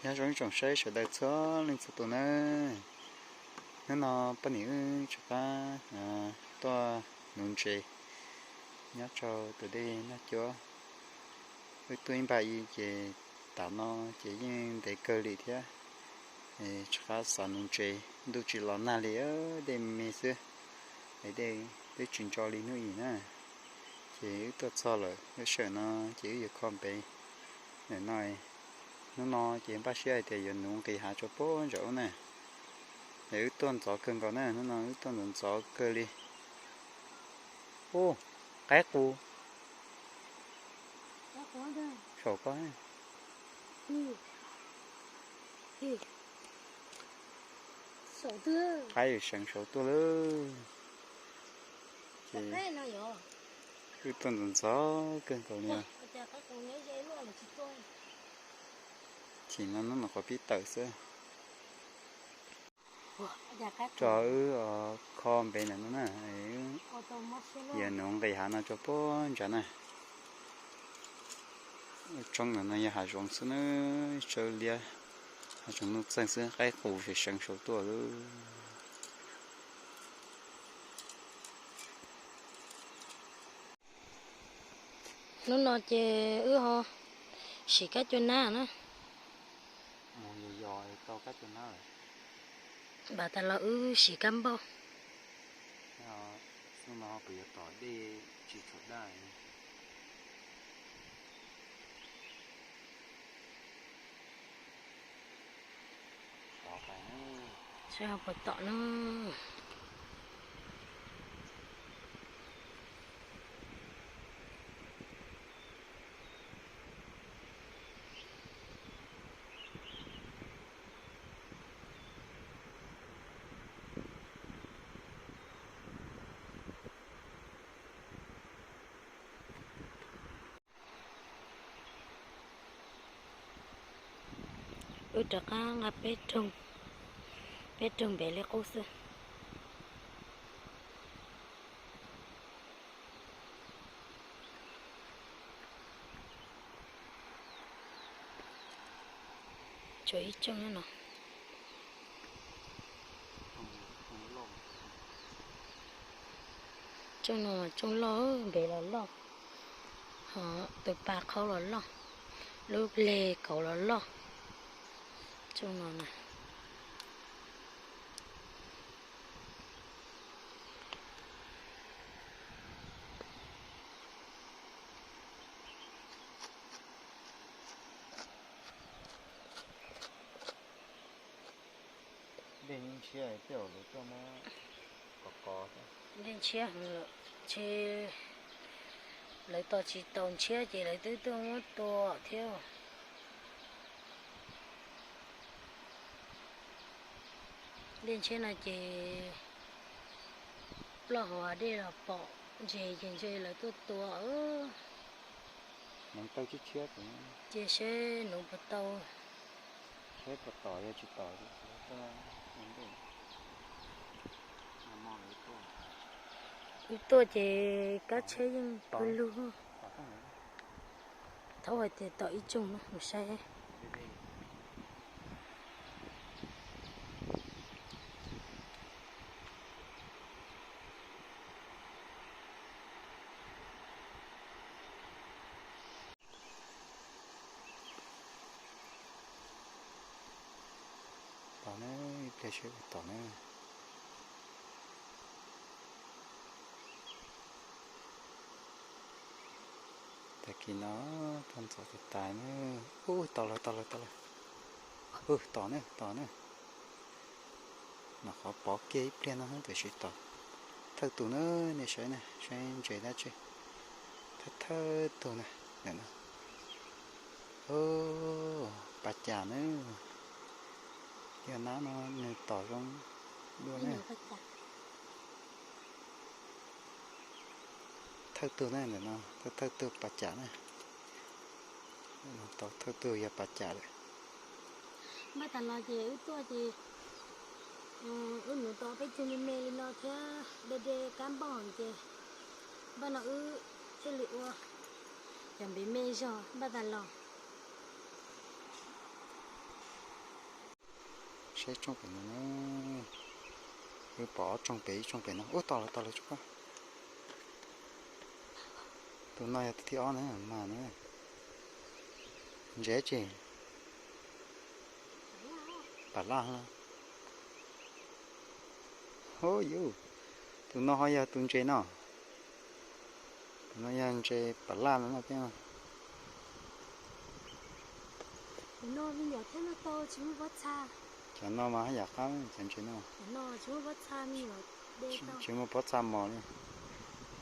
Nyob zoo ib tsoom saib sawv daws txhua leej txhua tus na. Hnub no poj niam wb rov qab tuaj nuv ntses nyob rau tus dej Naj Cuab. Wb tuaj ib npag i ces tam no ces yeej ntev kawg li thiab. Rov qab xav nuv ntses, ntuj tsis los nag li, dej me xwb, es dej twb tsis ntso li hnub i na. Ces wb tuaj txog lawm, lub sij hawm no ces wb yuav kho npev ntawm no. Hnub no ces npaj siab hais tias yuav nuv nqis hav rau puag nram ub na. Es wb tuaj ntxov kawg nkaus na, hnub no wb tuaj ntxov ntxov kawg li. Ub, qaib qus saum koj. Qaib seev saud tuaj lawm. Ces wb tuaj ntxov ntxov kawg nkaus li. Chim no hnub no qhov pib tawm xwb. Tso wb kho npev ntawm no na, yuav nuv nqis hav no rau puag nrad na. Tsoob ntawm no yog hav zoov xwb na, tsawb liab, hav zoov nuj txeeg xwb, qaib qus seev seev saud tuaj lawm. Hnub no ces wb ho siv kab cua nab na. Npam tas los wb siv kab npauj. Xub no kuv yuav tom dej tsis tshua daj. Saib ho puas tom na. Wb rov qab nqa peb rooj, peb rooj npev li qub xwb. Tshuav ib rooj no. Rooj no mas rooj loj, npev los loj, ho tus pa qhaub los loj, lub leg kauv los loj. Rooj no na. Dej ntshiab tej zaum lawv tuaj muab kov kov. Dej ntshiab heev lawm, ntshe lawv tos tsis tau ntshiab ces lawv twb tuaj muab tua thiab. Dej ntshiab no ces ploj hauv dej los pom ntses ces ntshe lawv tuaj tua. Ces seb nuv puas tau, seb puas tom, yog tsis tom. Wb tuaj ces kab tsheb yeej pawg lug. Thaub hais tias tom ib tsoog no mus saib. Tom na, ib pliag seb puas tom na. Tag kis no tuaj ntxov tas tas na. Ub, tom lawm, tom lawm, tom lawm. Ub, tom na, tom na. Nom qhov pov kiag ib pliag no tam sim tom. Thawj tus na, nej saib na, saib ntses dab tsi. Thawj thawj tus na, ntawm no. Ub, pas cas na. Yog nab no nws tom zoo dua na. Thawj tug na, ntawm no thawj, thawj tug pas cas na. Tau thawj tug yog pas cas lawm. Npaj tas los ces wb tuaj ces wb nuv tau peb tug me me li no thiab de de kab npauj ces npaj no wb thiaj li ua cov npev me zog npaj tas los. Saib tsooj pem no na. Wb pom ob tsooj pem, ib tsooj pem no. Ub, tom lawv, tom lawv tsooj ko. Tus no yog tus thib ob na, mag na. Ntses tsi? Pam laj. Hu yuj, tus no ho yog tus ntses no. Tus no yog ntses pam laj no no thiab. Cov no mas haj yam qab cov ntses no. Tsis muaj pob txha mos li,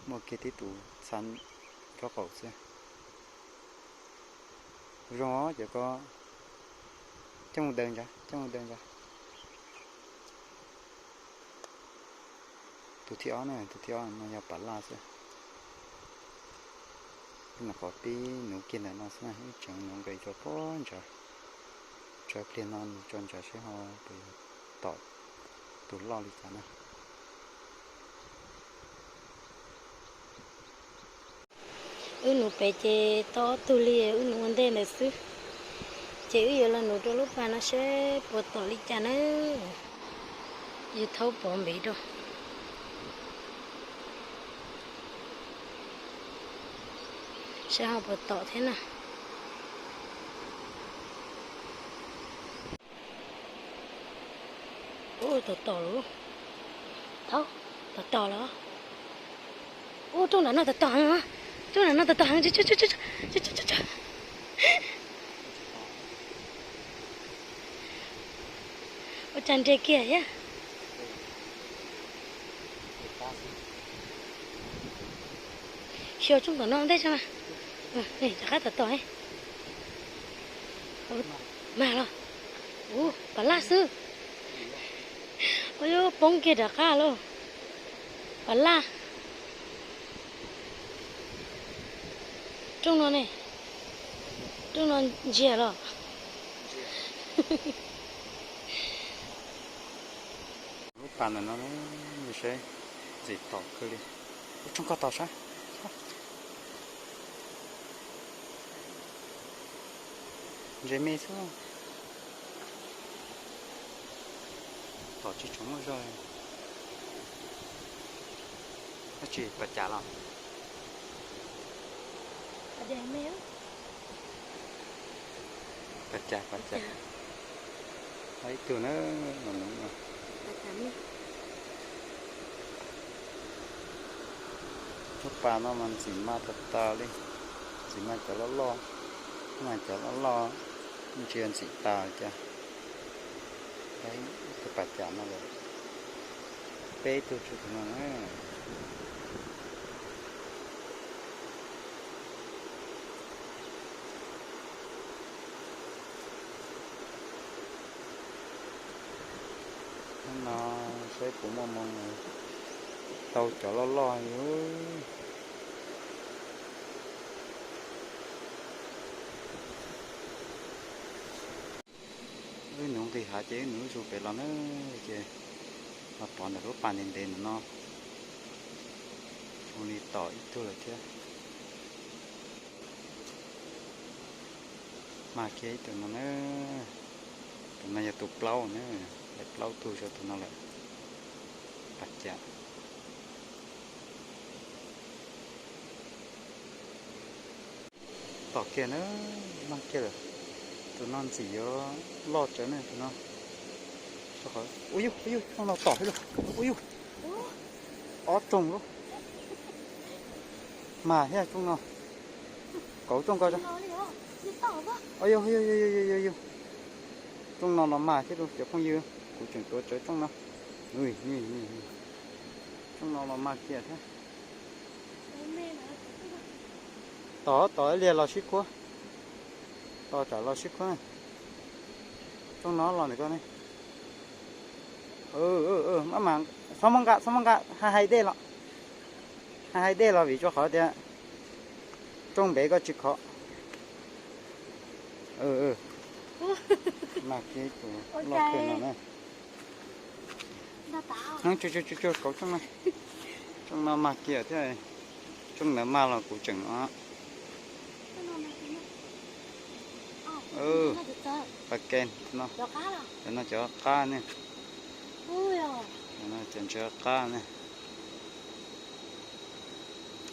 muaj kiag tib tus txha nraub qaum xwb. Kuv zoo os cov ko. Coj mus daws ntsa, coj mus daws ntsa. Tus thib ob na, tus thib ob no yog pam laj xwb. Nyuam qhuav pib nuv kiag ntawm no xwb na, ib tseem nuv nqis rau pem ntsa. Tsawv pliag no nuv tso ntsa seb ho puas tom tus loj li cas na. Wb nuv pem ces tau ob tug li, wb nuv ua ntej ntawd xwb. Ces wb yuav los nuv rau lub pas no seb puas tom li cas na. Yus thaub pov npev rau, seb ho puas tom thiab na. Ub, tom tom lawm. Thaub, tom tom lawm. Ub, rooj nram no tom tom heev, rooj nram no tom tom heev. Ua cas nres kiag thiab. Xyuas tsooj tom no ntej tso mas. Rov qab tom tom. Mag los? Ub, pam laj xwb. Ua yuav poob kiag rov qab lauj. Pam laj. Rooj no ne, rooj no ntsiag los? Lub pas ntawm no, saib ntxim tom kawg li. Ub, tsooj ko tom sab. Ntses me xwb. Tom tsis tshua muaj zog. Dab tsi, pas cas los? Pas cas, pas cas. Ib tug na, no. Lub pas no mas ntxim mag tas tas li. Ntxim mag cov loj loj, mag cov loj loj, ntsia ntxim tas cas. Tus pas cas no lawm. Peb tug tsuas tus no na. Hnub no saib puas muaj moo tau cov loj loj li. Wb nuv nqis hav ces wb nuv ib zus pem los na, ces los pov ntawm lub pas ntev ntev ntawm no. Zoo li tom ib tug lawm thiab. Mag kiag ib tug no na. Tus no yog tus plaub na, plaub tug rau tus no lawm. Pas cas. Tom kiag na, mag kiag lawm. Tus no ntxim yuav loj tsawv ne tus no. Ua yug, ua yug, rooj no tom thiab lauj. Ua yug, ob rooj lauj. Mag thiab rooj no. Kauv rooj ko. Yog, yog, yog, yog, yog. Rooj no los mag thiab lauj cov phooj ywg, kuv tseem tuav tsawv rooj no. Rooj no los mag kiag thiab. Tos, tos ib pliag los sib khuab. Tos tsam los sib khuab. Rooj no los ntawm ko ne. Maj mam, txhob muab nqa, txhob muab nqa, hais hais dej los. Hais hais dej los vim rau qhov tias rooj npev koj tsis khov. Mag kiag tus loj kawg no na. Tsu tsu tsu tsu, kauv rooj no. Rooj no mag kiag thiab. Rooj ntawd mag los kuv tseem no. Pas ke no, cov no cov qab ne. Cov no cov ntses qab ne.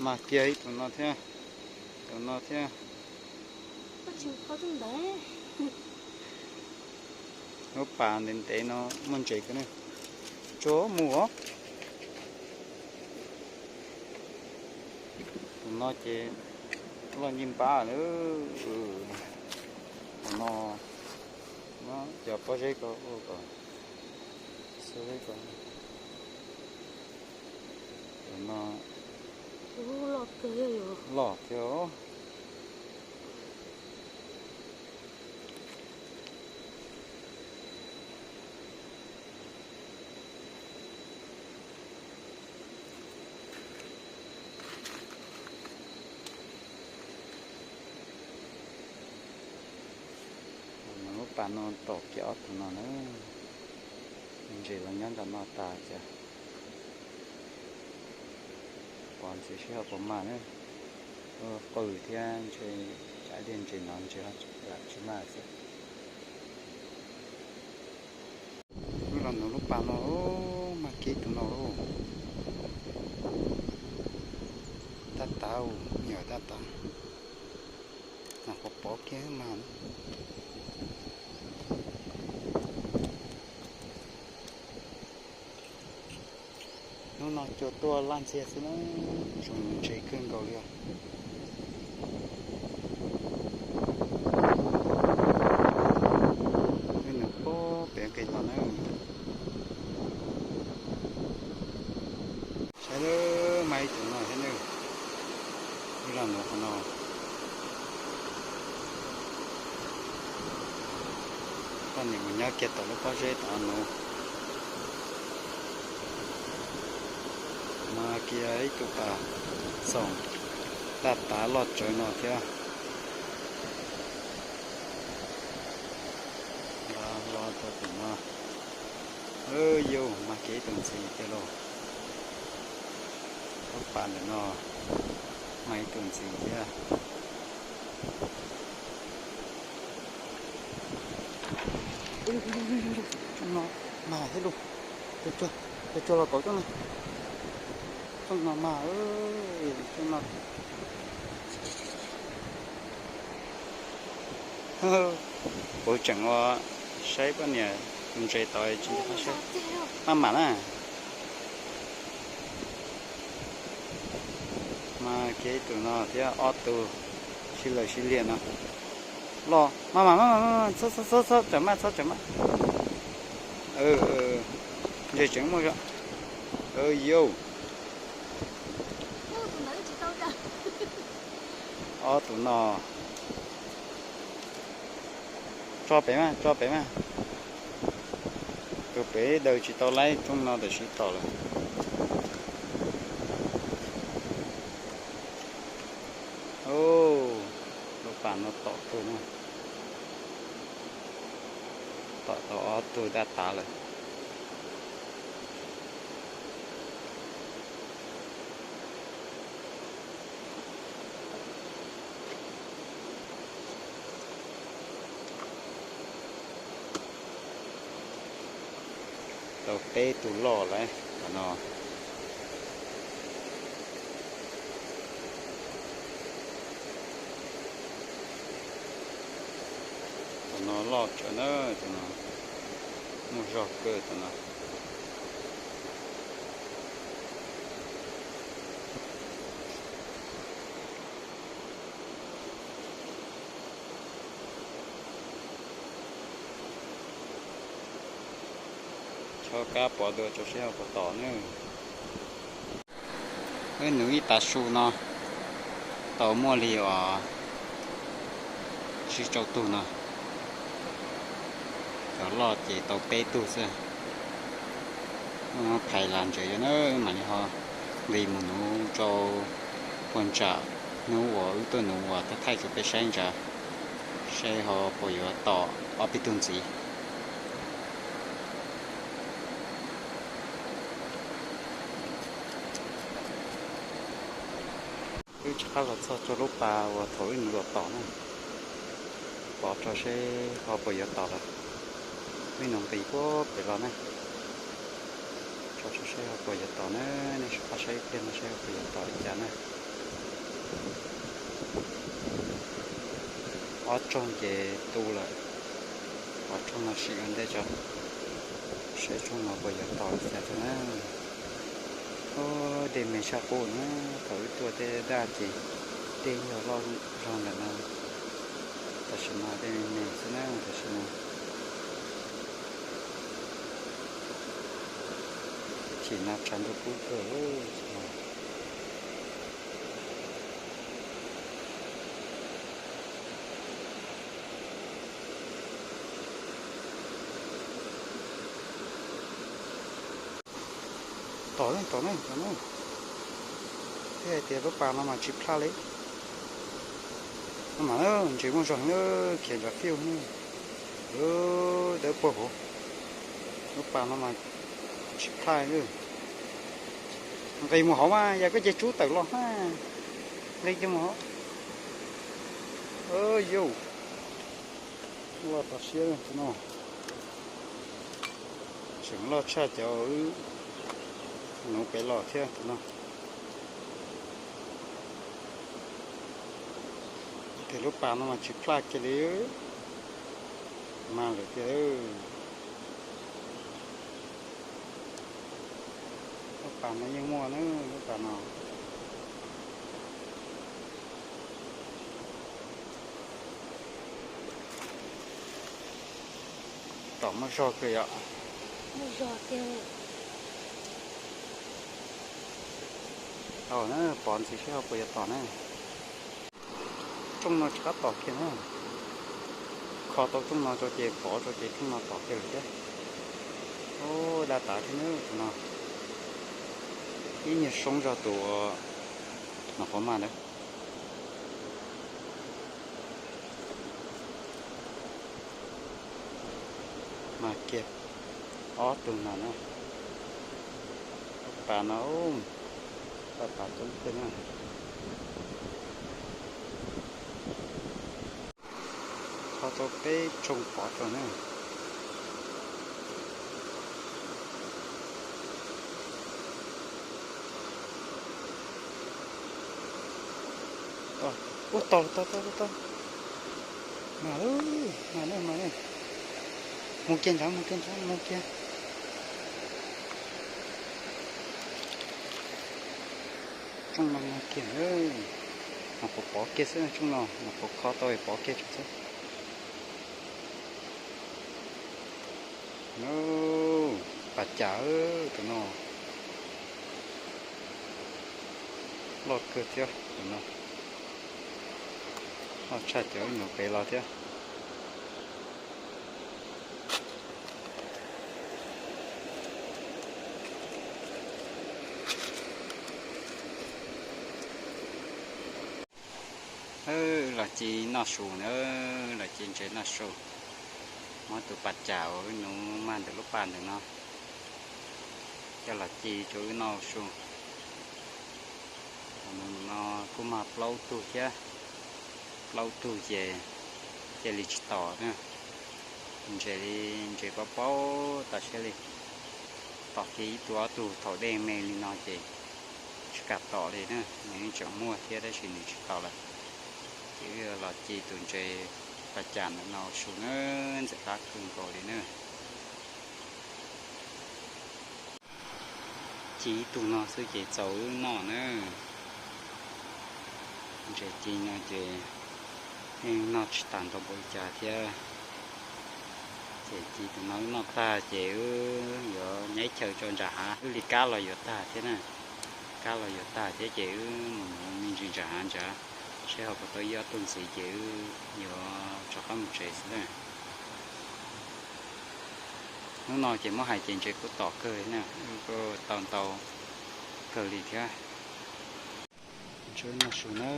Mas kiag ib tus no thiab, tus no thiab. Lub pas ntev ntev no muaj ntses kawg ne. Tsuag mus os. Tus no ces loj ncej npab lawm. Tus no, cov pob zeb ko, pob zeb ko. Tus no loj thiab. Lub pas no tom kiag ob tug no na. Ntses los nyob nram no tas ces pom ntxiv seb ho puas mag na. Qw thiab ntshe tsam liaj ntses no ntshe lam tsis mag xwb. Wb los nuv lub pas no, mag kiag tus no lauj. Tab tav, yog tab tav. Mas pov pov kiag mas. Hnub no cua tuaj laj ntxiag xwb na, zoo ntse kawg nkaus li os. Wb nws pob pem nqis los na. Saib lawm, mag ib tug no thiab na. Ib los nuv qhov no. Poj niam mus nyob kiag tom lub pob zeb tom nuv. Mag kiag ib tug pas xoom tab tav loj tsawv no thiab. Los rau tim no. Yus, mag kiag ib tug ntxiv thiab lauj. Lub pas ntawm no mag ib tug ntxiv thiab. Tsooj no mag thiab lauj. Cua, cua los kauv tsooj no. Tsooj no mag, tsooj no. Kuv tseem ua saib poj niam tus ntses tod tsis nco qab saib. Maj mam na. Mag kiag ib tug no thiab ob tug sib law sib liag no. Los maj mam, maj mam, txhob txhob txhob txhob tsam maj, txhob tsam maj. Ntses tseem muaj zog. Yus. Ob tug no. Tso pem mas, tso pem mas. Tus pem daws tsis tau laib tsooj no tam sim tom lawm. Lub pas no tom kawg na. Tom tau ob tug dab tav lawm. Tau peb tug loj lawm qhov no. Tus no loj tsawv na, tus no muaj zog kawg tus no. Chob kab pov dua rau seb ho puas tom na. Wb nuv ib tav su no tau muaj li uas tsib rau tug no. Cov loj ces tau peb tug xwb. Phais las ntses na, mam li ho nqis mus nuv rau puag ntsam hnub uas wb tuaj nuv uas thaij thaij rau peb saib ntsa, seb ho puas yuav tom ob peb tug ntxiv. Wb rov qab los txog rau lub pas uas thaum wb nuv los tom na. Pov tso seb ho puas yuav tom lawm. Ib hnub nqis puag pem los na. Tso tso seb ho puas yuav tom na, nej sawv daws saib ib pliag no seb ho puas yuav tom li cas na. Ob rooj ces tu lawm, ob rooj no sim ua ntej tso, seb rooj no puas yuav tom li cas tso na. Ub, dej me tshaj qub na, thaum wb tuaj tej daj ces dej yog loj zog ntawm no. Tam sim no dej me me xwb na, tam sim no. Chim no tshav ntuj kub kawg. Tom ne, tom ne, tom ne. Thiab hais tias lub pas no mas tsis plhaj li. No mas ntses muaj zog na, khiav nrad fiuj na. Dawb paug hauv. Lub pas no mas tsis plhaj li. Nqis mus hauv mas yog koj ces tsub tawm los na. Nqis kiag mus hauv. Yus, loj tov siab tus no. Tseem loj tshaj cov wb nuv pem los thiab tus no. Tes lub pas no mas tsis plhaj kiag li. Mas lawm tiag. Lub pas no yeej muaj na, lub pas no. Tom muaj zog kawg yom. Pov ntxiv seb ho puas yuav tom na. Rooj no tsis qab tom kiag na. Kho tau rooj no rau ces pov rau ces rooj no tom kiag lawm thiab. Ub, daj tas thiab na tus no. Ib nyuag soob zog tus no qhov mas ntawd. Mas kiag ob tug no na. Pas no, pas coob kawg na. Kho tau peb rooj pov rau na. Ua tau, tau, tau, tau. Mas, mas ne, mas ne. Mus kiag nrad, mus kiag nrad, mus kiag. Rooj no mas kiag, mas qhuav pov kiag xwb rooj no, mas qhuav kho tau pov kiag tso xwb. Pas cas tus no loj kawg thiab tus no, loj tshaj cov wb nuv pem los thiab. Los ci noj su na, los ci ntses noj su. Muab tus pas cas uas wb nuv mag ntawm lub pas ntawm no coj los ci rau wb noj su. Tus no kuj mag plaub tug thiab, plaub tug ces cia li tsis tom na. Ntses li, ntses paub paub tas siab li. Tom kiag ib tug ob tug thaum dej me li no ces tsis kam tom li na, nws yeej tseem muaj thiab tab sis nws tsis tom lawm. Ces wb los ci tus ntses pas cas ntawm no su na, ntxim qab kawg nkaus li na. Ci ib tug no xwb ces txaus wb noj na. Ntses ci no ces yeej noj tsis tas ntau npaum li cas thiab. Ces ci tus no wb noj tag ces wb yuav nyaib chaw tso nram hav, wb li kab los yuav tag thiab na. Kab los yuav tag thiab ces wb mus nuv me ntsis nram hav nrad, seb ho puas tau ib ob tug ntxiv ces wb yuav rov qab mus tsev xwb na. Hnub no ces muab hais ces ntses kuj tom kawg li na, wb kuj tau ntau kawg li thiab. Ntsuab noj su na,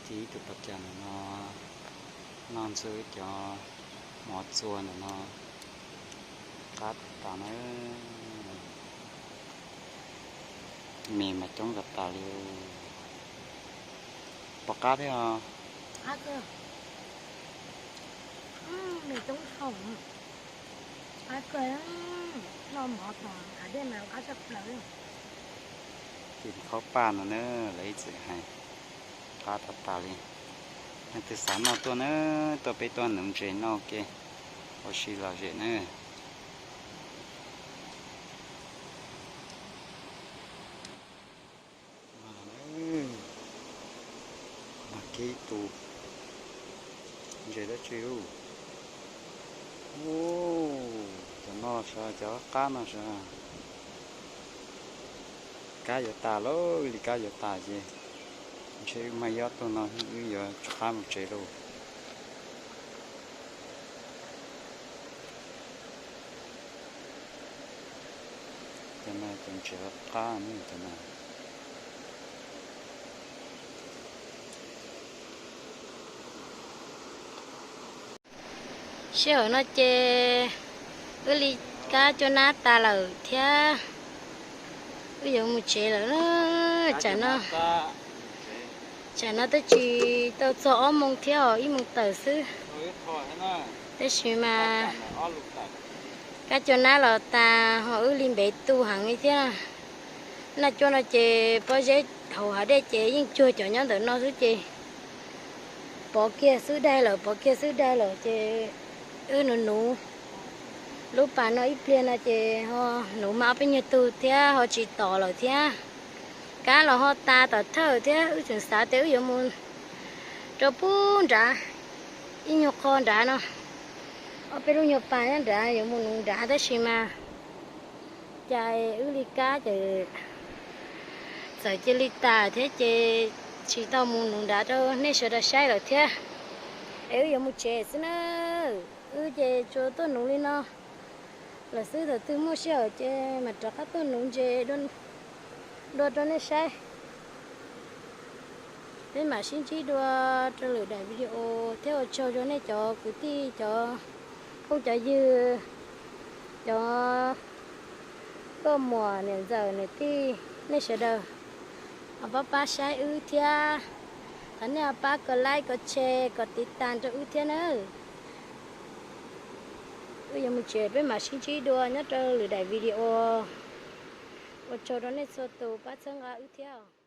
ci ib tug pas cas ntawm no, noj ntxuag cov mov txua ntawm no qab tas na. Me mas coob zog tas li. Pom qab thiab os. Qab kawg, me coob dhau, qab kawg, noj mov tom hav dej mas qab tshaj plaws. Ces li qhaub paj no na, lawv ib txwm hais, qab tas tas li. Leej twg xav noj tuaj na, tuaj peb tuaj nuv ntses noj ke, ua si lom zem na. Mag kev tus ntses dab tsi ub. Cov no sav, cov qab no sav. Kab yuav tas lauj, li kab yuav tas ces ntshe wb mag yob tuaj no wb yuav rov qab mus tsev lauj. Cov no cov ntses qab ne cov no. Sij hawm no ces wb li kab cuab nab tas lawm thiab, wb yuav mus tsev lawm na. Tsam no, tsam no twb tsis tau txog ob moos thiab os, ib moos tawm xwb. Tab sis mas kab cuab nab los tas ho wb li npev tu heev li thiab. Naj cuab no ces pob zeb hauv hav dej ces yeej cuag cov nyob ntawm no xwb ces pov kiag xwb daig lawm, pov kiag xwb daig lawm ces wb nuv nuv lub pas no ib pliag no ces ho nuv mas ob peb nyuag tug thiab ho tsis tom lawm thiab. Kab los ho tas tom thawj thiab, wb tseem xav tias wb yuav mus rau pub nrad, ib nyuag qho nrad no, ob peb lub nyuag pas nyob nrad yuav mus nuv nrad tab sis mas cas wb li kab ces txawm cia li tas thiab ces tsis tau mus nuv nrad rau nej sawv daws saib lawm thiab. Es wb yuav mus tsev xwb na, wb ces tsuas tuaj nuv li no lawm xwb, thaum twg muaj sij hawm ces mam rov qab tuaj nuv ntses dua rau nej saib. Peb mam sib ntsib dua rau lwm daim video thiab, ua tsaug rau nej cov kwv tij, cov phooj cov ywg, cov nkauj muam niam ntxawm niam tij, nej sawv daws ho pab pab saib wb thiab. Thov nej ho pab kom like, kom share, kom tiv tas rau wb thiab nawb. Wb yuav mus tsev, peb mam sib ntsib dua nyob rau lwm daim video. Ua tsaug rau nej txhua tus pab txhawb nqa wb thiab.